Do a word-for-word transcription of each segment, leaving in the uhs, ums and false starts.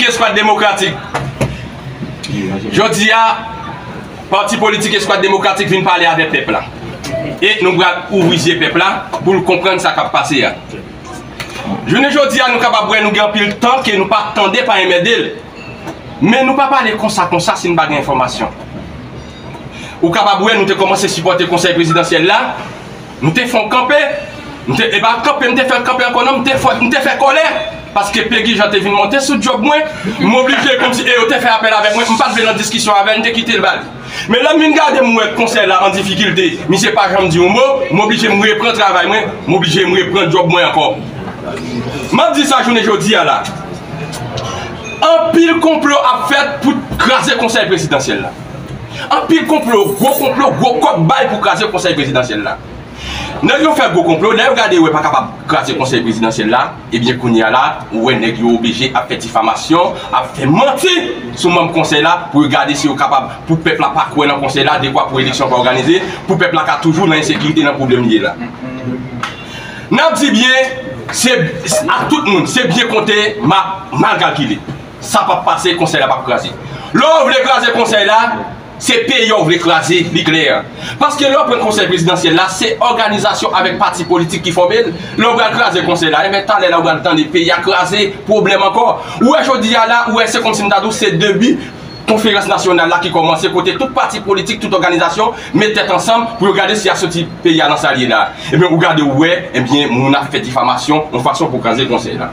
Eskwad Demokratik. Jodi a, pati politik Eskwad Demokratik vin pale avèk pèp la. E nou pral ouvri zye pèp la pou l konprann sa k ap pase a. Jounen jodi a, nou kapab wè nou gen anpil tan ke nou pa tande pa enmède l. Men nou pa pale konsa konsa si n pa gen enfòmasyon. Ou kapab wè nou te kòmanse sipòte konsèy prezidansyèl la. M te fè yon kanpe. M te, e pa kanpe, m te fè kanpe ankò non, m te fè, m te fè kòlè. Paske Pegi Jean te vin monte sou djòb mwen. M oblije kòmsi, e yo te fè apèl avèk mwen. M pa t vle nan diskisyon avè l, m te kite l bali. Men lè m vin gade m wè konsèy la an difikilte, misye pa janm di yon mo, m oblije m repran travay mwen, m oblije m repran djòb mwen ankò. M ap di sa jounen jodi a la. Anpil konplo ap fèt pou kraze konsèy prezidansyèl la. Anpil konplo, gwo konplo, gwo kòb bay pou kraze konsèy prezidansyèl la. Nèg yo fè gwo konplo, lè yo gade yo wè pa kapab kraze konsèy prezidansyèl la, ebyen kounye a la, ou wè nèg yo oblije ap fè difamasyon, ap fè manti sou manm konsèy la pou yo gade si yo kapab, pou pèp la pa kwè nan konsèy la, dekwa pou eleksyon pa òganize, pou pèp la ka toujou nan ensekirite, nan pwoblèm li ye la. N ap di byen, se, a tout moun, se byen konte, ma, mal kalkile. Sa p ap pase, konsèy la p ap kraze. Lè w vle kraze konsèy la, se peyi a w vle kraze, li klè. Paske lè w pran konsèy prezidansyèl la, se òganizasyon avèk pati politik ki fòme l. Lè w pral kraze konsèy la, enben talè la w pral tande peyi a kraze, pwoblèm ankò. Ou wè jodi a la, ou wè se kòmsi m ta di w se debi konferans nasyonal la ki kòmanse kote tout pati politik, tout òganizasyon met tèt ansanm pou yo gade si y a soti peyi a nan sa l ye la. Ebyen ou gade ou wè, ebyen moun ap fè difamasyon yon fason pou kraze konsèy la.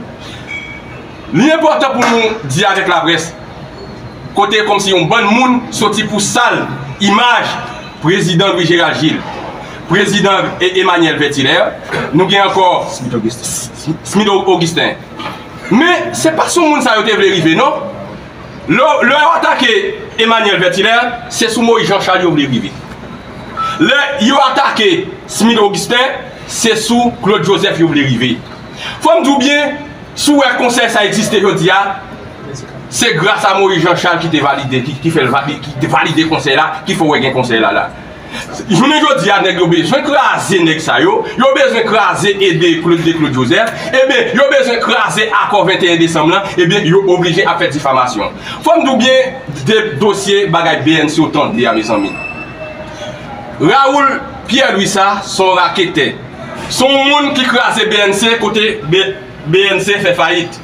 Li enpòtan pou nou di avèk laprès, kote kòmsi yon bann moun soti pou sal imaj prezidan Louis Gérald Gilles, prezidan E- Emmanuel Vertilaire, nou gen ankò Smith Augustin. Men se pa sou moun sa yo te vle rive non. Lè lè yo atake Emmanuel Vertilaire, se sou Moïse Jean Charles yo vle rive. Lè yo atake Smith Augustin, se sou Claude Joseph yo vle rive. Fò m di w byen, si w wè konsèy sa egziste jodi a, se gras a Moïse Jean Charles ki te valide, ki, ki fè l vali- ki te valide konsèy la, ki fè w wè gen konsèy la la. Jounen jodi a, nèg yo bezwen kraze nèg sa yo, yo bezwen kraze ede Claude de Claude Joseph, ebyen, yo bezwen kraze akò venteyen desanm lan, ebyen, yo oblije ap fè difamasyon. Fò m di w byen, de dosye bagay B N C w tande a, mezanmi. Raoul Pierre Louis sa, se yon raketè. Se yon moun ki kraze B N C kote B- B N C fè fayit.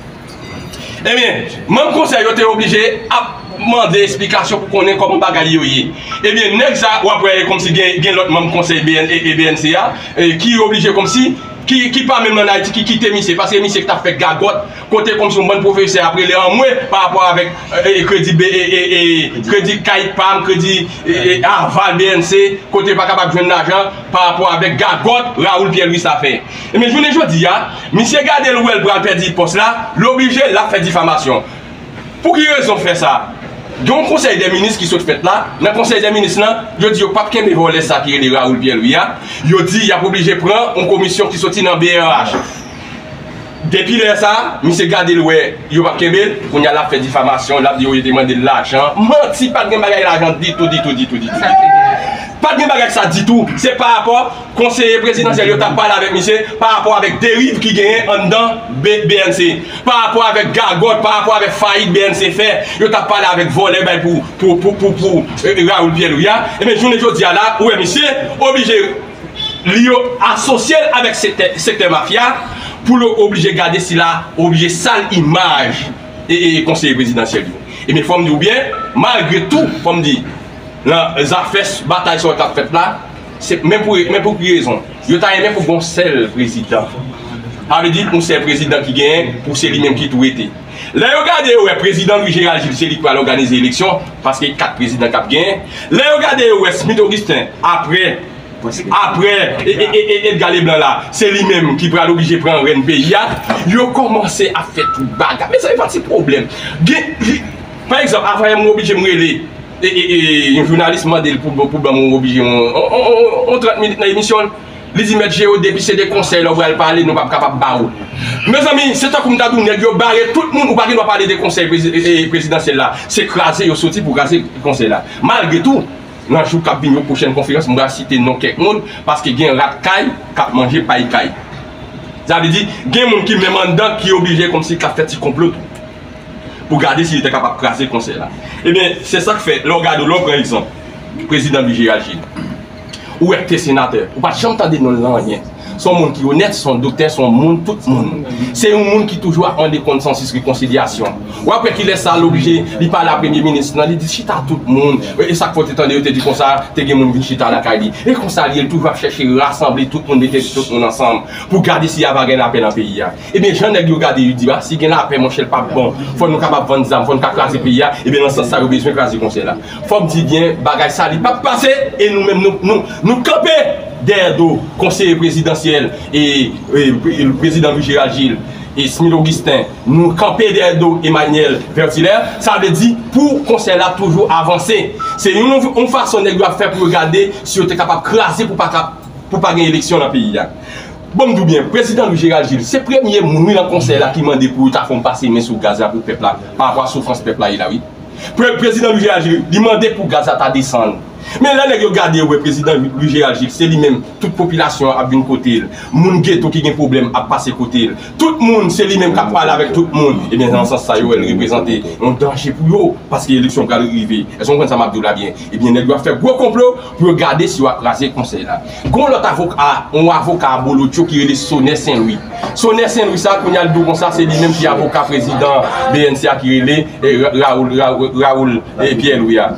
Ebyen, manm konsèy yo te oblije ap mande esplikasyon pou konnen kòman bagay yo ye. Ebyen, nèg sa, w ap wè e kòmsi gen, gen lòt manm konsèy B N, e, e B N C a, e, ki oblije kòmsi, ki, ki pa menm ann Ayiti, ki kite misye, paske misye ki t ap fè gagòt, kote kòmsi yon bann pwofesè ap rele anmwe pa rapò avèk, e, e, kredi B- e, e, e, kredi kay pa m, kredi, e, e, aval B N C, kote pa kapab jwenn lajan pa rapò avèk gagòt Raoul Pierre Louis sa fè. Ebyen, jounen jodi a, misye gade l wè l pral pèdi pòs la, l oblije l ap fè difamasyon. Pou ki rezon fè sa? Gen yon konsèy dè minis ki sot fèt la, nan konsèy dè minis lan, yo di yo p ap kenbe vòlè sa ki rele Raoul Pierre Louis a, yo di y ap oblije pran yon komisyon ki soti nan B R H. Depi lè sa, misye gade l wè yo p ap kenbe l, kounye a l ap fè difamasyon, l ap di yo te mande l lajan. Manti, pa t gen bagay lajan ditou, ditou, ditou, ditou, ditou. Pa t gen bagay sa ditou. Se pa rapò konseye prezidansyèl yo t ap pale avèk misye pa rapò avèk deriv ki genyen anndan B- B N C, pa rapò avèk gagòt, pa rapò avèk fayit B N C fè, yo t ap pale avèk vòlè bay pou, pou, pou, pou, pou, e, Raoul Pierre Louis a. Ebyen, jounen jodi a la, ou wè misye oblije li yo asosye l avèk sektè, sektè mafya pou l oblije gade si l a oblije sal imaj e, e, konseye prezidansyèl yo. Ebyen, fò m di w byen, malgre tou, fò m di, nan zafè s- batay sa yo k ap fèt la, se, men pou, men pou ki rezon? Yo ta renmen pou gon sèl prezidan. Sa vle di, yon sèl prezidan ki genyen, pou se li menm ki tou rete. Lè yo gade, yo wè prezidan Louis Gérald Gilles, se li k pral òganize eleksyon, paske kat prezidan k ap genyen. Lè yo gade, yo wè Smith Augustin, apre, apre, e, e, e, e, Edgar Leblanc la, se li menm ki pral oblije pran rèn peyi a, yo kòmanse ap fè tout bagay. Mezanmi, pa ti pwoblèm. Gen, li- pa egzanp, avan yè m oblije m rele e, e, e, yon jounalis mande l pou, pou ban m yon oblije yon, yon, yon, yon, yon trant minit nan emisyon l. Li di, Mèt Jero, depi se de konsèy la w pral pale, nou p ap kapab ba ou. Mezanmi, se tankou m ta di w, nèg yo bare tout moun, ou pa gen dwa pale de konsèy prezi- e, e, prezidansyèl la. Se kraze yo soti pou kraze konsèy la. Malgre tou, nan jou k ap vini yo, pwochèn konferans, m pral site non kèk moun, paske gen rat kay k ap manje pay kay. Sa vle di, gen moun ki menm anndan ki oblije kòmsi k ap fè ti konplo tou. pou gade si li te kapab kraze konsèy la. Ebyen, se sa k fè, lè w gade, lè w pran egzanp, prezidan Louis Gérald Gilles, ou wè k te senatè, ou pa t janm tande non l nan anyen. Se yon moun ki onèt, se yon doktè, se yon moun tout moun. Se yon moun ki toujou ap mande konsansis, rekonsilyasyon. W ap wè kilè sa l oblije, li pale a premye minis lan, li di chita tout moun. E sa k fè w te tande yo te di konsa, te gen moun vin chita lakay li. E konsa li ye, l toujou ap chèche rasanble tout moun, mete tout moun ansanm pou gade si y a pa gen lapè nan peyi a. Ebyen, jan nèg yo gade yo di a, si gen lapè, monchè, l p ap bon. Fò nou kapab vann zam, fò nou ka kraze peyi a. Ebyen, nan sans sa, yo bezwen kraze konsèy la. Fò m di byen, bagay sa, li p ap pase. E nou menm, nou, nou, nou kanpe dèyè do konseye prezidansyèl e, e, e prezidan Louis Gérald Gilles e Smith Augustin. Nou kanpe dèyè do Emmanuel Vertilaire. Sa vle di, pou konsèy la toujou avanse. Se yon, yon fason nèg yo ap fè pou yo gade si yo te kapab kraze pou pa ka pou pa gen eleksyon nan peyi a. Bon, m di w byen, prezidan Louis Gérald Gilles, se premye moun wi nan konsèy la ki mande pou yo ta fè yon pase men sou gaz la pou pèp la, pa rapò a soufrans pèp la ye la wi. Pre-, prezidan Louis Gérald Gilles, li mande pou gaz la ta desann. Men lè nèg yo gade yo wè prezidan Louis Gérald Gilles, se li menm, tout popilasyon an ap vin kote l. Moun geto ki gen pwoblèm ap pase kote l. Tout moun, se li menm k ap pale avèk tout moun. Ebyen, nan sans sa, yo wè l reprezante yon danje pou yo, paske eleksyon pral rive. Èske w konprann sa m ap di w la byen? Ebyen, nèg yo ap fè gwo konplo pou yo gade si yo ap kraze konsèy la. Gon lòt avoka, yon avoka abolotcho ki rele Sonè Sen Lwi. Sonè Sen Lwi sa, kounye a l di w konsa, se li menm ki avoka prezidan B N C a ki rele, eh, Ra-, Raoul, Raoul, Raoul, eh, Pierre Louis a.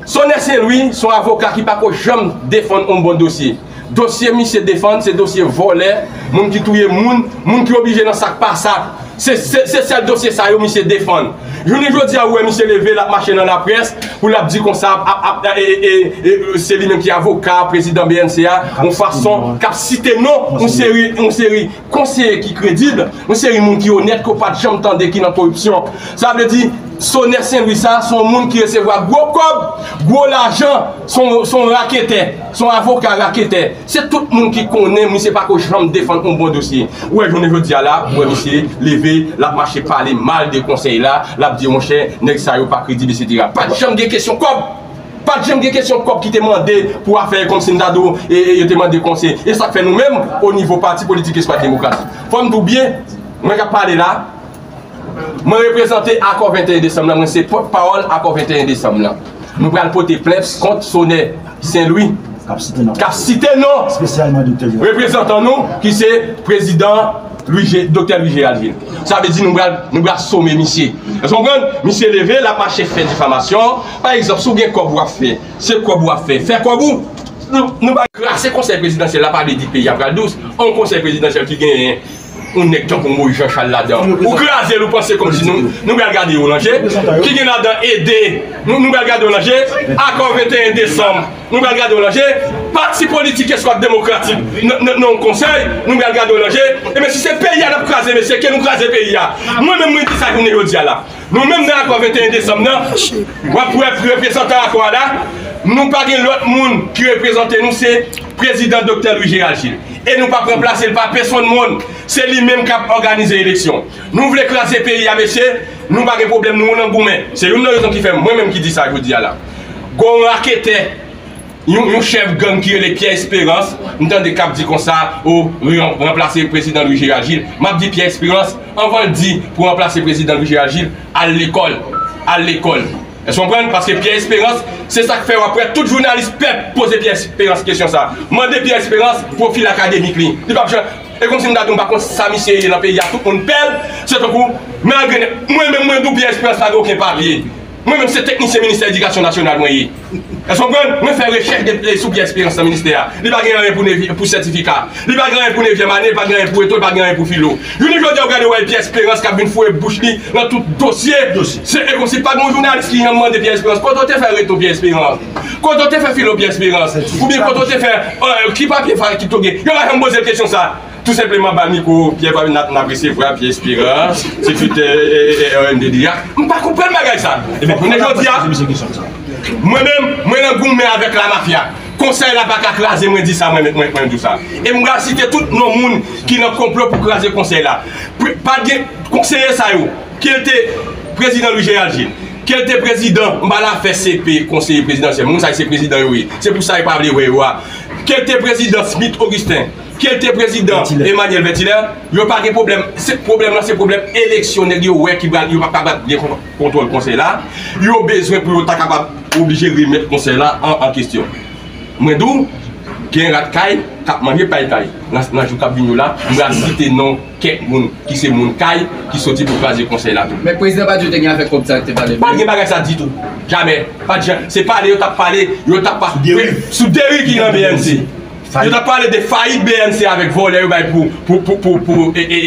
Sonè Sen Lwi, se yon avoka ki pa ko janm defann yon bon dosye. Dosye misye defann, se dosye vòlè, moun ki touye moun, moun ki oblije nan sa k pa sa. Se, se, se sèl dosye sa yo misye defann. Jounen jodi a, ou wè misye leve, l ap mache nan laprès, pou l ap di konsa, ap, ap, e, e, e, e, se li menm ki avoka, prezidan B N C a, yon fason k ap site non, yon seri, yon seri konseye ki kredib, yon seri moun ki onèt, ke w pa t janm tande ki nan koripsyon. Sa vle di, Sonè Sen Lwi sa, se yon moun ki resevwa gwo kòb, gwo lajan, se yon, se yon raketè, se yon avoka raketè. Se tout moun ki konnen, misye pa ko janm defann yon bon dosye. Ou wè, jounen jodi a la, ou wè misye leve, l ap mache pale mal de konsèy la, l ap di, monchè, nèg sa yo pa kredib, etsetera. Pa t janm gen kesyon kòb. Pa t janm gen kesyon kòb ki te mande pou afè kòmsi m ta di w, e, e, yo te mande konsèy. E sa k fè nou menm, o nivo pati politik Espas Demokratik. Fò m di w byen, mwen k ap pale la, mwen reprezante Akò venteyen desanm lan, mwen se pòtpawòl Akò venteyen desanm lan. Nou pral pote plent kont Sonè Sen Lwi k ap site non, k ap site non espesyalman doktè Gérald, reprezantan nou ki se prezidan Louis Gé-, doktè Louis Gérald Gilles. Sa vle di nou pral, nou pral some misye. Èske w konprann? Misye leve, l ap mache fè difamasyon. Pa egzanp, si w gen kòb w ap fè, se kòb w ap fè. Fè kòb ou. Nou, nou pa kraze konsèy prezidansyèl la, pa vle di peyi a pral dous. Yon konsèy prezidansyèl ki genyen yon nèg tankou Moïse Jean Charles ladan. Ou kraze l, ou panse kòmsi nou, nou pral gade yo nan je. Ki gen ladan ede, nou, nou pral gade yo nan je. Akò venteyen desanm, nou pral gade yo nan je. Pati politik Espas Demokratik nan, nan, nan konsèy, nou pral gade yo nan je. Ebyen, si se peyi a n ap kraze, mesye, ke nou kraze peyi a. Mwen menm, mwen di sa jounen jodi a la. Nou menm nan Akò venteyen desanm nan, w ap wè reprezantan Akò a la, nou pa gen lòt moun ki reprezante nou, se prezidan doktè Louis Gérald Gilles. E nou p ap ranplase l pa pèsonn moun. Se li menm k ap òganize eleksyon. Nou vle kraze peyi a, mesye, nou pa gen pwoblèm, nou nan goumen. Se youn nan rezon ki fè mwen menm ki di sa jodi a la. Gon raketè, yon, yon chèf gang ki rele Pierre Espérance, m tande k ap di konsa, o, ran-, ranplase prezidan Louis Gérald Gilles. M ap di Pierre Espérance, anvan l di pou ranplase prezidan Louis Gérald Gilles, al lekòl. Al lekòl. Èske w konprann? Paske Pierre Espérance, se sa k fè w ap wè tout jounalis pèp poze Pierre Espérance kesyon sa. Mande Pierre Espérance pwofil akademik li. Li p ap janm. E kòmsi m ta di w m pa konn sa misye ye nan peyi a, tout moun pè l. Se tankou, malgre mwen menm, mwen di w Pierre Espérance pa gen okenn papye. Mwen menm se teknisyen ministè edikasyon nasyonal mwen ye. Èske w konprann? Mwen fè rechèch de, de, sou Pierre Espérance nan ministè a. Li pa gen anyen pou nevi-, pou sètifika. Li pa gen anyen pou nevyèm ane, li pa gen anyen pou reto, li pa gen anyen pou filo. Jounen jodi a, w gade w wè Pierre Espérance k ap vin foure bouch li nan tout dosye. Se, e kòmsi pa gen yon jounalis ki janm mande Pierre Espérance, kote w te fè reto Pierre Espérance? Kote w te fè filo Pierre Espérance? Oubyen kote w te fè, eh, ki papye fa ki to gen? Yo pa janm poze l kesyon sa. Tou senpleman, ba l mikwo, Pierre, n ap, n ap resevwa Pierre Espérance, sekretè, eh, eh, eh, R N D D A. M pa konprann bagay sa. Ebyen, jounen jodi a, mwen menm, mwen nan goumen avèk lamafya. Konsèy la pa ka kraze, mwen di sa, mwen, mwen, mwen di sa. E m pral site tout non moun ki nan konplo pou kraze konsèy la. Pre-, pa t gen konseye sa yo, ke l te prezidan Louis Gérald Gilles, ke l te prezidan, m pa la fè C P konseye prezidansyèl, moun sa yo se prezidan yo ye. Se pou sa yo pa vle wè yo a. Ke l te prezidan Smith Augustin, ke l te prezidan Emmanuel Ventilaire, yo pa gen pwoblèm. Se pwoblèm lan, se pwoblèm eleksyon nèg yo wè ki pral, yo pa kapab gen kon- kontwòl konsèy la. Yo bezwen pou yo ta kapab oblije remèt konsèy la an, an kesyon. Mwen di w, gen rat kay k ap manje pay kay. Nan, nan jou k ap vin yo la, m pral site non kèk moun ki se moun kay ki soti pou kraze konsèy la tou. Men prezidan Badio te gen afè kòb sa te pale. Pa t gen bagay sa ditou. Jamè. Pa t jan. Se pale yo t ap pale, yo t ap pa- Sou deri. Sou deri ki nan B N C. Yo t ap pale de fayit B N C avèk vòlè yo bay pou, pou, pou, pou, pou e, e,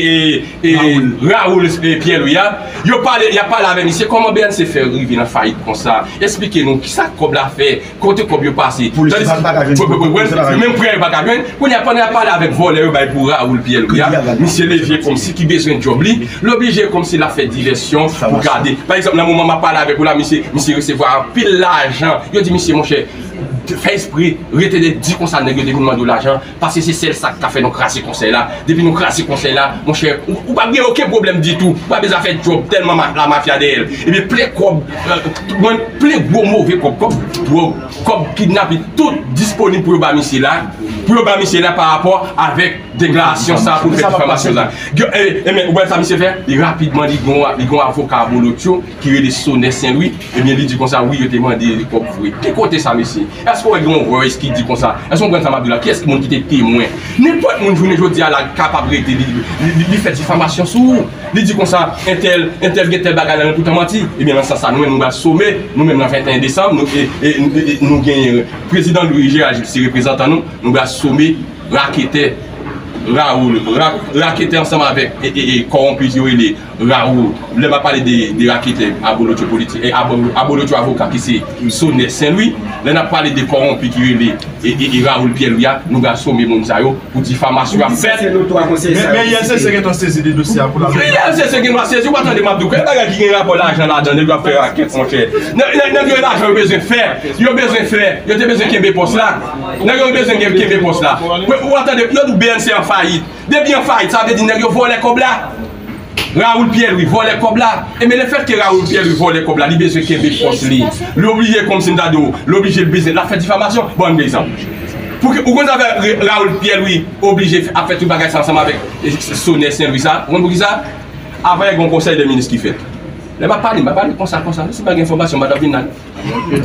e, e, Raoul, e, Pierre Louis a. Yo pale, y ap pale avè misye, kòman B N C fè rive nan fayit konsa? Esplike nou kisa kòb la fè, kote kòb yo pase. Polis pa ka jwenn. Menm prè yo pa ka jwenn. Kounye a, pandan y ap pale avèk vòlè yo bay pou Raoul Pierre Louis a, misye leve kòmsi ki bezwen djòb li, l oblije kòmsi l ap fè divèsyon pou gade. Pa egzanp, nan moman m ap pale avèk ou la, misye, misye resevwa anpil lajan. Yo di misye, monchè, fè espre, rete de di konsa nèg yo te vin mande w lajan, paske se sèl sa k ka fè nou kraze konsèy la. Depi nou kraze konsèy la, monchè, ou, ou p ap gen okenn pwoblèm ditou. Ou pa bezwen fè djòb tèlman ma- la mafya dèyè l. Ebyen, plen kòb, euh, mwen, plen gwo move kòb, kòb dwòg, kòb kidnapin, tout disponib pou yo ba misye la, pou yo ba misye la pa rapò avèk deklarasyon sa pou l fè difamasyon sa. Ebyen, ou wè sa misye fè? Li rapidman, li gen yon, li gen yon avoka Abolotcho ki rele Sonè Sen Lwi, ebyen, li di konsa, wi, yo te mande li kòb vre. Ki kote sa, mesye? Èske w wè gen yon voice ki di konsa? Èske w konprann sa m ap di w la? Kiyès ki moun ki te temwen? Nenpòt moun jounen jodi a la kapab rete, li, li, li, li fè difamasyon sou ou. Li di konsa, entèl, entèl gen tèl bagay la, men poutan manti. Ebyen, nan sans sa, nou menm, nou pral some, nou menm, nan venteyen desanm, nou, e, e, e, e, nou genyen prezidan Louis Gérard Gilles, se reprezantan nou, nou pral some raketè Raoul, ra- raketè ansanm avèk, e, e, e, kòwonpi yo rele Raoul. Lè m ap pale de, de raketè abolotcho politik, e, abo- abolotcho avoka ki se Sonè Sen Lwi, lè n ap pale de kòwonpi ki rele, e, e, e, Raoul Pierre Louis a, nou pral some moun sa yo pou difamasyon y ap fè. Men, men I L C C gentan sezi de dosye a pou l al. I L C C gen dwa sezi, ou pa tande m ap di w, kèl bagay ki gen rapò lajan ladan, nèg yo ap fè rakèt, monchè. Nèg, nèg, nèg yo lajan yo bezwen fè, yo bezwen fè, yo te bezwen kenbe pòs la. Nèg yo bezwen gen kenbe pòs la. Ou pa tande, yo di w B N C an fayit. Depi an fayit, sa vle di nèg yo vòlè kòb la. Raoul Pierre Louis vòlè kòb la. Ebyen, lefètke Raoul Pierre Louis vòlè kòb la, li bezwen kenbe fòs li. Li oblije, kòmsi m ta di w, li oblije l bezwen, l ap fè difamasyon. Bon, ann pran egzanp. Pou ki, ou konn sa fè Re- Raoul Pierre Louis oblije f- ap fè tout bagay sa ansanm avèk, e, Sonè Sen Lwi sa? Ou konn poukisa? Avan yè, gen yon konsèy de minis ki fèt. Lè m ap pale, m pa pale konsa, konsa. Si m pa gen enfòmasyon, m pa t ap vin la.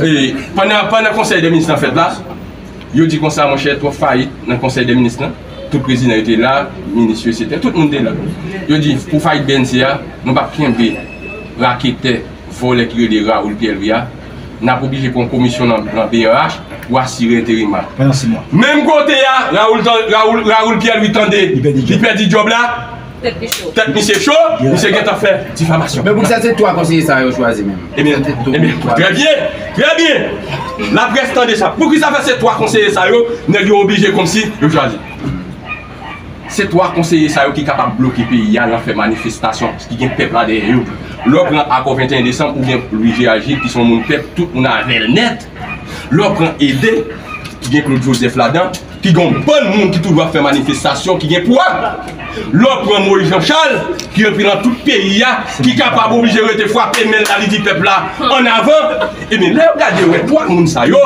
E, pandan, pandan konsèy de minis lan fèt la, yo di konsa, monchè, twòp fayit nan konsèy de minis lan. Tout prezidan yo te la, minis yo, etsetera. Tout moun te la. Yo di, pou fayit B N C a, nou p ap kenbe raketè, vòlè ki rele Raoul Pierre Louis a. N ap oblije pran komisyon nan, nan B R H pou asire enterim la. Pandan sis mwa. Menm kote a, Raoul, Raoul, Raoul Pierre Louis tande, li pèdi djòb la. Tèt misye cho, misye gentan fè difamasyon. Men poukisa se twa konseye sa yo chwazi menm? Ebyen, ebyen, trè byen, trè byen. Laprès tande sa. Poukisa fè se twa konseye sa yo, nèg yo oblije kòmsi yo chwazi? Se twa konseye sa yo ki kapab bloke peyi a nan fè manifestasyon, ki gen pèp la dèyè yo. Lè w pran Akò venteyen desanm, ou gen Louis Gérard Gilles, ki se yon moun pèp, tout moun avè l nèt. Lè w pran Ede, ki gen Claude Joseph ladan, ki gen yon bann moun ki toujou ap fè manifestasyon, ki gen pwa. Lè w pran Moïse Jean Charles, ki rantre nan tout peyi a, ki kapab oblije rete frape men l la, li di pèp la, ann avan. Ebyen, lè yo gade, yo wè twa moun sa yo,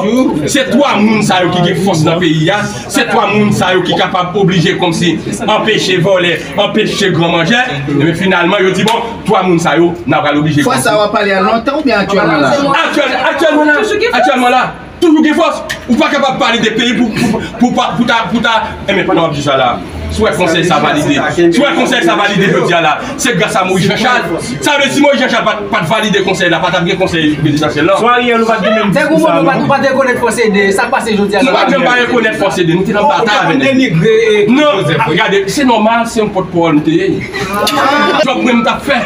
se twa moun sa yo ki gen fòs nan peyi a, se twa moun sa yo ki kapab oblije kòmsi anpeche vòlè, anpeche gran manjè. Ebyen, finalman, yo di, bon, twa moun sa yo, n a pral oblije kòmsi. Fòs sa w ap pale a lontan oubyen aktyèlman la? Aktyèl, aktyèlman la, aktyèlman la. Toujou gen fòs. Ou pa kapab pale de peyi pou, pou, pou, pou, pou ta, pou ta. Enben, pandan w ap di sa la, si w wè konsèy sa valide, si w wè konsèy sa valide jodi a la, se gras a Moïse Jean Charles. Sa vle di si Moïse Jean Charles pa t, pa t valide konsèy la, pa t ap gen konsèy prezidansyèl lan. Sou Ariel, ou pa t gen menm diskou sa, non? Ou pa t rekonèt fòs Ede, sa k pase jodi a la? Nou pa t janm pa rekonèt fòs Ede, nou te nan batay avè nèg yo. Non, gade, se nòmal, se yon pòtpawòl m te ye. Djòb mwen m t ap fè.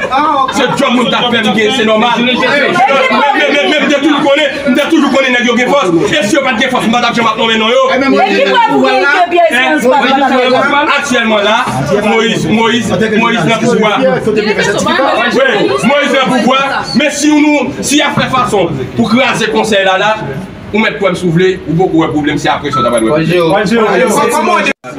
Se djòb mwen m t ap fè, m gen, se nòmal. Men, men, men, men, m te toujou konnen, m te toujou konnen nèg yo gen fòs. E si yo pa t gen fòs, m pa t ap janm ap nonmen non yo. E ki prèv ou gen ke Pierre Espérance pa t pale? Aktyèlman la, Moïse, Moïse, Moïse nan pouvwa. Wi, Moïse nan pouvwa. Men si nou, si y ap fè fason pou kraze konsèy la, la, ou mèt kwè m si w vle, ou poko wè pwoblèm, se apre sa w ta pral wè. Non,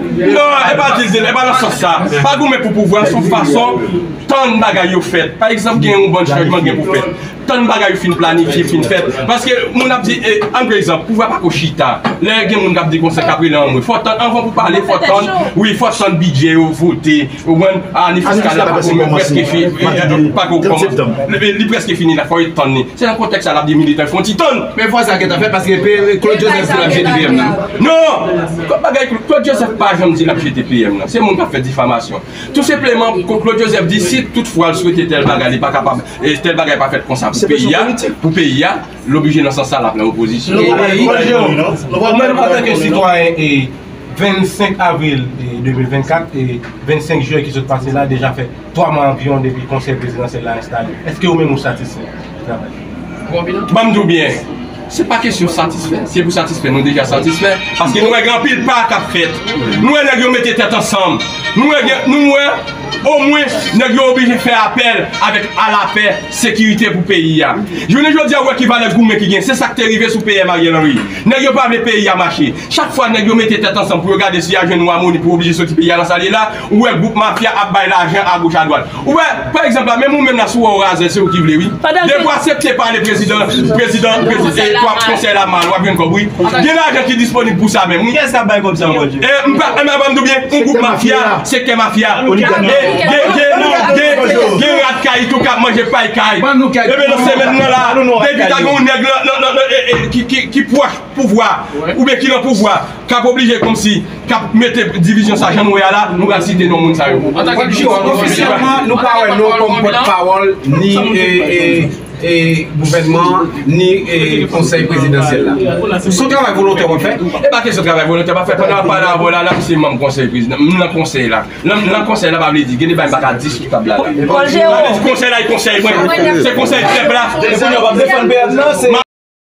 e pa di l, e pa nan sans sa. Pa goumen pou pouvwa, se yon fason tann bagay yo fèt. Pa egzanp, gen yon bann chanjman gen pou fèt. Tann bagay yo fin planifye, fin fèt. Paske moun ap di, e, an pran egzanp, pouvwa pa ko chita. Lè gen moun k ap di konsa, k ap rele anmwe. Fò tann, anvan pou pale, fò tann, wi, fò tann bidjè yo vote. Ou konprann? Ane fiskal la pa kòman prèske fini, pa ko kòmanse. Li, li prèske fini la, fò yo tann li. Se nan kontèks sa l ap di militan fè yon ti tann. Men fwa sa gentan fèt paske Claude Joseph di l ap jete P M nan. Non! Kòm bagay Claude Joseph pa janm di l ap jete P M nan. Se moun k ap fè difamasyon. Tou senpleman, Claude Joseph di si toutfwa l swete tèl bagay, li pa kapab, e tèl bagay pa fèt konsa pou peyi a, pou peyi a, l oblije nan sans sa l ap nan opozisyon. Ou menm antanke sitwayen, e vennsenk avril, e de mil vennkat, e vennsenk jiyè ki sot pase la, deja fè twa mwa anviwon depi konsèy prezidansyèl la enstale. Èske ou menm ou satisfè de travay? Ban m di w byen, se pa kesyon satisfè. Si se pou satisfè, nou deja satisfè. Paske nou wè gen anpil pa k ap fèt. Nou wè nèg yo mete tèt ansanm. Nou wè gen, nou wè omwen nèg yo oblije fè apèl avèk alapè, sekirite pou peyi a. Jounen jodi a, ou wè ki valè goumen ki gen. Se sa k te rive sou P M Ariel Henry. Nèg yo pa vle peyi a mache. Chak fwa nèg yo mete tèt ansanm pou yo gade si y a jwenn yon amoni pou oblije soti peyi a nan sa l ye la, ou wè gwoup mafya ap bay lajan agoch adwat. Ou wè, pa egzanp la, menm ou menm la, si w wè w razè, se ou ki vle, wi. Depi w aksepte pale prezidan, prezidan, prezidan, e, twa konsèy la mal, w ap jwenn kòb, wi. Gen lajan ki disponib pou sa menm, wi. Kiyès k ap bay kòb sa ankò, Djim? E, m pa, e, m ap di w byen, yon gwoup mafya, sektè mafya. E, gen, gen, gen, gen rat kay tou k ap manje pay kay. Ebyen, nan semèn nan la, depi ta gen yon nèg nan, nan, nan, nan, e, e, ki, ki, ki pwòch pouvwa, oubyen ki nan pouvwa, k ap oblije kòmsi, k ap mete divizyon sa jan nou wè a la, nou pral site non moun sa yo. Antanke Djim, ofisyèlman, nou pa wè nou kòm pòtpawòl ni, e, e, e, gouvènman, ni, e, konsèy prezidansyèl la. Se yon travay volontè w ap fè? E pa kesyon travay volontè m ap fè. Pandan m ap pale avè w la, la, m se manm konsèy prezidan. M nan konsèy la. Nan, nan konsèy la, pa vle di, gen de bagay m pa ka diskite la. Sa vle di konsèy la, e konsèy mwen. Se konsèy pèp la. E kounye a w ap defann P M nan, se